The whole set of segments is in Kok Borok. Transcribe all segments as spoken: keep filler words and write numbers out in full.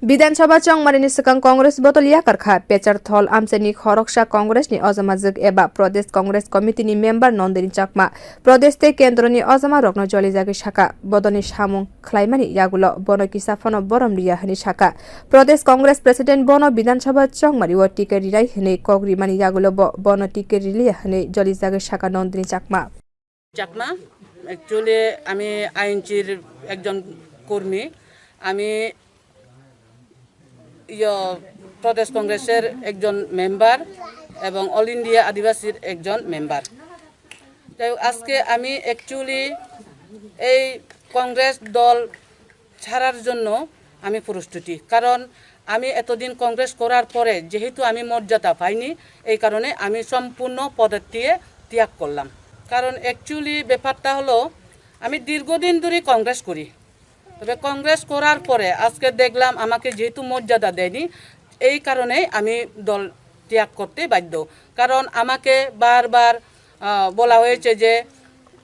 Bidhan Sabha chongmarini swkang Congress bodol yakar kha, Pecharthal amchaini khoroksa Congress ni ojamajwk eba Pradesh Congress Committee ni member Nandini Chakma Pradesh tei kendroni ojamarokno jolijagwi saka, bodolni samung khlaimani yagulo bono kisa phano borom riya hwnwi saka. Pradesh Congress President bono Bidhan Sabha chongmario ticket rinai hwnwi kok rimani yagulo bo bono ticket riliya hwnwi jolijagwi saka Nandini Chakma. Chakma. Actually আমি আইএনসির একজন কর্মী। আমি ইয় প্রদেশ কংগ্রেসের একজন মেম্বার এবং all India আদিবাসীর একজন মেম্বার। যাই হোক, আজকে আমি অ্যাকচুয়ালি এই কংগ্রেস দল ছাড়ার জন্য আমি প্রস্তুতি, কারণ আমি এতদিন কংগ্রেস করার পরে যেহেতু আমি মর্যাদা পাইনি, এই কারণে আমি সম্পূর্ণ পদত্যাগ ত্যাগ করলাম। কারণ অ্যাকচুয়ালি ব্যাপারটা হলো, আমি দীর্ঘদিন ধরে কংগ্রেস করি, তবে কংগ্রেস করার পরে আজকে দেখলাম আমাকে যেহেতু মর্যাদা দেয়নি, এই কারণেই আমি দল ত্যাগ করতে বাধ্য। কারণ আমাকে বারবার আহ, বলা হয়েছে যে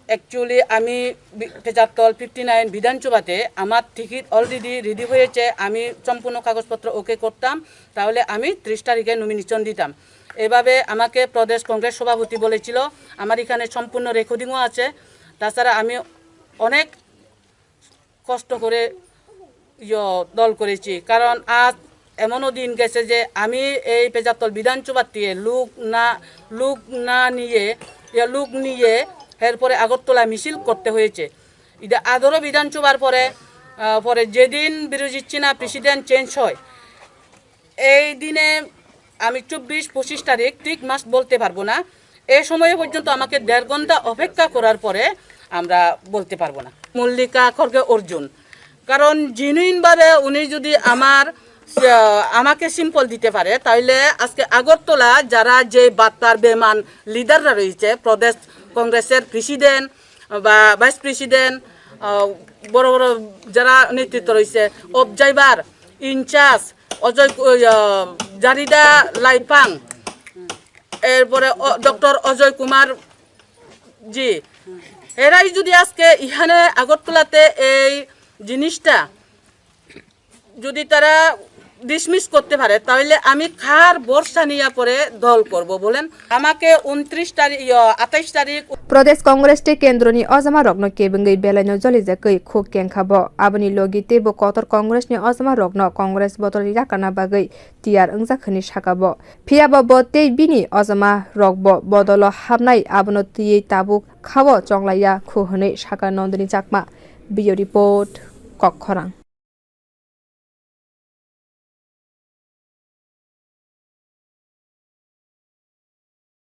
অ্যাকচুয়ালি আমি বি- পেজারতল ফিফটি নাইন বিধানসভাতে আমার টিকিট অলরেডি রেডি হয়েছে, আমি সম্পূর্ণ কাগজপত্র ওকে করতাম, তাহলে আমি ত্রিশ তারিখে নমিনেশন দিতাম। এভাবে আমাকে প্রদেশ কংগ্রেস সভাপতি বলেছিল, আমার এখানে সম্পূর্ণ রেকর্ডিংও আছে। তাছাড়া আমি অনেক কষ্ট করে ইয়ো দল করেছি, কারণ আজ এমনও দিন গেছে যে আমি এই পেজারতল বিধানসভাতে লোক না লোক না নিয়ে ইয়া লোক নিয়ে এরপরে আগরতলা মিছিল করতে হয়েছে। এটা আদরও বিধানসভার পরে আহ, পরে যেদিন বিরোজিৎ সিনহা প্রেসিডেন্ট চেঞ্জ হয়, এই দিনে আমি চব্বিশ পঁচিশ তারিখ ঠিক মাস বলতে পারবো না। এই সময় পর্যন্ত আমাকে দেড় ঘন্টা অপেক্ষা করার পরে আমরা বলতে পারবো না। মল্লিকা খড়গে অর্জুন, কারণ জেনুইনভাবে উনি যদি আমার আহ, আমাকে সিম্পল দিতে পারে, তাহলে আজকে আগরতলা যারা যে বাটপার বেমান লিডাররা রয়েছে, প্রদেশ কংগ্রেসের প্রেসিডেন্ট বা ভাইস প্রেসিডেন্ট, বড় বড় যারা নেতৃত্ব রয়েছে, অবজারভার ইনচার্জ অজয় কু- ইয়া, জারিদা লাইপাং, এরপরে অ- ডক্টর অজয় কুমার জি, এরাই যদি আজকে এখানে আগরতলাতে এই জিনিসটা যদি তারা ডিসমিস করতে পারে, তাহলে আমি কার ভরসা নিয়ে পরে দল করব বলেন? আমাকে ঊনত্রিশ তারিখ, ইয়া, আঠাইশ তারিখ। Pradesh Congress tei kendroni ojamarokno kebengwi belaino jolijakwi khuk kengkha bo. Aboni logi teibo kotor Congress ni ojamarokno Congress bodol yakarna bagwi tiyar wngjak hwnwi saka bo. Phiyaba bo tei bini ojamarokbo bodolo hapnai abono twiwi tabuk khao chonglaiya khu hwnwi saka Nandini Chakma. Bureau Report, Kokkhorang.